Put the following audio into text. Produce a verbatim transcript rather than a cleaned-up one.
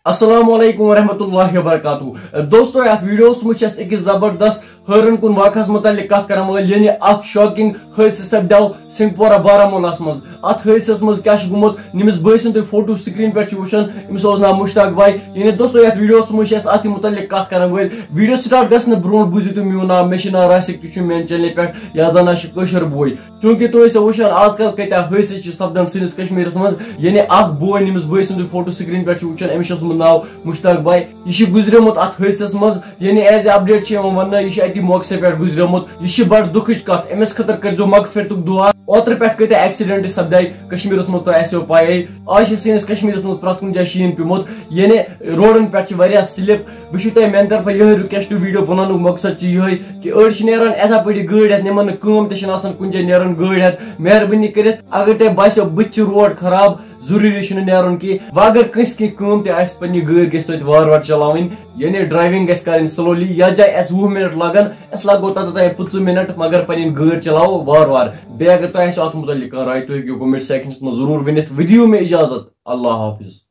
السلام علیکم ورحمۃ اللہ وبرکاتہ۔ دوستو، یتھ ویڈیوس منٛز چھِ أسۍ أکِس زبردست حٲران کُن واقعس متعلق کتھ کرن وٲلۍ، یعنی اکھ شاکنگ حٲدثہٕ سپدیو سنگھ پورہ بارہمولہس منٛز۔ اتھ حٲدثس منٛز کیٛاہ چھُ گوٚمُت، ییٚمِس بٲے سُنٛد تُہۍ فوٹو سکرین پٮ۪ٹھ چھِو وٕچھان، أمِس اوس ناو مشتاق بھائی۔ یعنی دوستو، یتھ ویڈیوس منٛز چھِ أسۍ اتھ متعلق کتھ کرن وٲلۍ۔ ویڈیو سٹارٹ گژھنہٕ برونٛٹھ بوٗزِو تُہۍ میون ناو، مےٚ چھُ ناو راسک، تُہۍ چھِو میانہِ چینلہِ پٮ۪ٹھ، یتھ زن چھِ کٲشُر بوے۔ چونکہ تُہۍ ٲسِو وٕچھان آز کل کۭتیاہ حٲدثہٕ چھِ سپدان سٲنِس کشمیرس منٛز، یعنی اکھ بوے، ییٚمِس بٲے سُنٛد تُہۍ فوٹو سکرین پٮ۪ٹھ چھِو وٕچھان، أمِس چھُ اوسمُت ناو مشتاق بھائی۔ یہِ چھُ گُزریومُت اتھ حٲدثس منٛز، یعنی ایز اے اپڈیٹ چھِ یِوان وننہٕ، یہِ چھُ اتی موقعس پٮ۪ٹھ گُزریومُت۔ یہِ چھِ بڑٕ دُکھٕچ کتھ، أمِس خٲطرٕ کٔرۍزیو مغفرتُک دُعا۔ اوترٕ پٮ۪ٹھ کۭتیاہ ایکسیڈنٹ سپدے کشمیرس منٛز، تۄہہِ آسیو پَیے۔ آز چھِ سٲنِس کشمیرس منٛز پرٛٮ۪تھ کُنہِ جایہِ شیٖن پیوٚمُت، یعنی روڈن پٮ۪ٹھ چھِ واریاہ سلپ۔ بہٕ چھُ تۄہہِ میانہِ طرفہٕ یِہوٚے رِکویسٹ، ویڈیو بناونُک مقصد چھُ یِہوٚے کہِ أڑۍ چھِ نیران یِتھے پٲٹھۍ گٲڑۍ ہٮ۪تھ، یِمن نہٕ کٲم تہِ چھِنہٕ آسان کُنہِ جایہِ نیران گٲڑۍ ہٮ۪تھ۔ مہربٲنی کٔرِتھ، اگر تۄہہِ باسیو بٕتھِ چھِ روڈ خراب، ضروٗری چھُنہٕ نیرُن کینٛہہ۔ وۄنۍ اگر کٲنٛسہِ کینٛہہ کٲم تہِ آسہِ، پننہِ گٲڑۍ گژھِ توتہِ وارٕ وارٕ چلاوٕنۍ، یعنی ڈرایونگ گژھِ کرٕنۍ سلولی۔ یتھ جایہِ اسہِ وُہ منٹ لگن، اسہِ لگو تتھ تام پٕنٛژٕہ منٹ، مگر پنٕنۍ گٲڑۍ چلاوو وارٕ وارٕ۔ بیٚیہِ اگر تۄہہِ آسہِ اتھ متعلق کانٛہہ راے، تُہۍ ہیٚکِو کمنٹ سیکشنس منٛز ضروٗر ؤنِتھ۔ ودِیِو مےٚ اجازت، اللہ حافظ۔